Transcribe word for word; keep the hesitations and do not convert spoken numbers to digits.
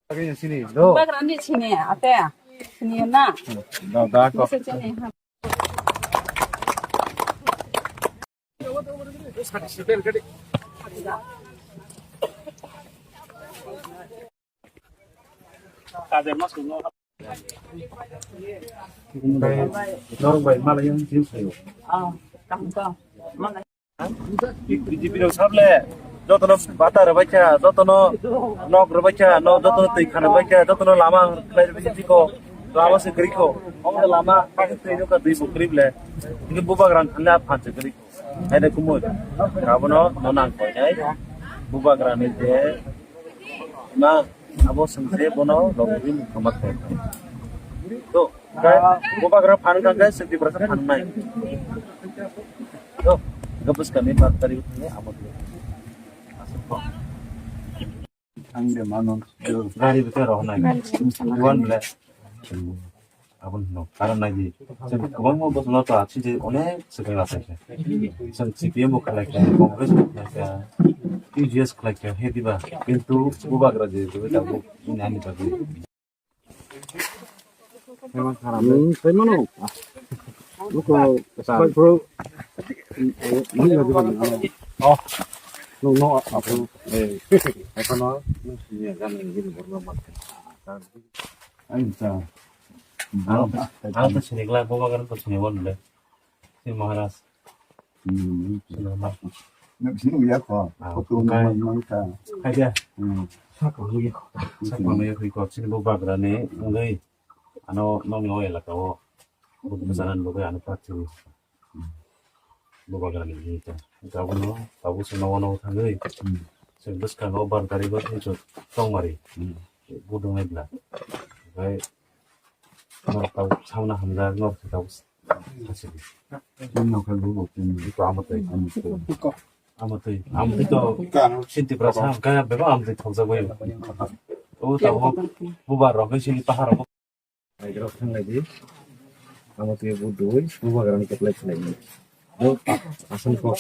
Bagrani sini, ate. Sini na. Da, da, ko. Bisa sini, ha. Norok bai malai yang jin sayo. Ah, kaham to. Malai. B J P rok sable, jotono bata rwbaikha, jotono nok rwbaikha, no jotono twi khan rwbaikha, jotono lama khlai rwbaikha tiko, lama se kwrwikho. Omo lama twi nokha twi bo kwrwi ble. Tini bubagrang khanle a phan se kwrwikho. Haide kumui. Abono no nang koinai. Bubagrani je ma abo sengse bono lobwi mukhamat khaikha. To, bubagra phan kha khe sengse brasa phan nai. To, gabus kami bar tari thani amo. Ang de mano. Gari bete roh nai. Iwan ble. Aboni no, karon nai di. Chwng kwbangma bosongo to achi je onek swkang rw kha. Chwng C P M bo khlai kha, Congress bo khlai kha, T G S khlai kha, he diba. Kintu bubagra je, je tabuk ini ani bagwi. Hmm, sai mano. Buko, sai bro. Mani lagi bang. Oh. No, no, apa? Eh, apa no? Ini gana ini baru lama. Ang sa. Ang, ang to sini kla, bubagra to sini won le. Si Maharaj. Hmm. Sini Maharaj. Nak sini ya ko. Ah, ko tu kai. Mang mang ka. Kai dia. Hmm. Sa ko lu ya ko. Sa ko lu ya ko, sini bubagra ni ngai. Ano nong yo elaka o. Bubagra ni ngai ano pati. Bubagra ni ngai ta. Gabon no, tabu sini no no thangwi. Hmm. Sini bwskango bar tari bo tong mari. Hmm. Budung ebla. Bai Norok tabuk sauna hamjak, norok khe tabuk sasi di. Chini nokha lugo chini. Iko amo twi. Amo twi. Amo twi. Amo twi to sinti pra sa kaya bebo amo twi thokjak bai. O tabuk bubar rok sini pahar rok. Naijrok thang nai di. Amo twi bu dui bubagrani keplai khlai. Bo asam kok.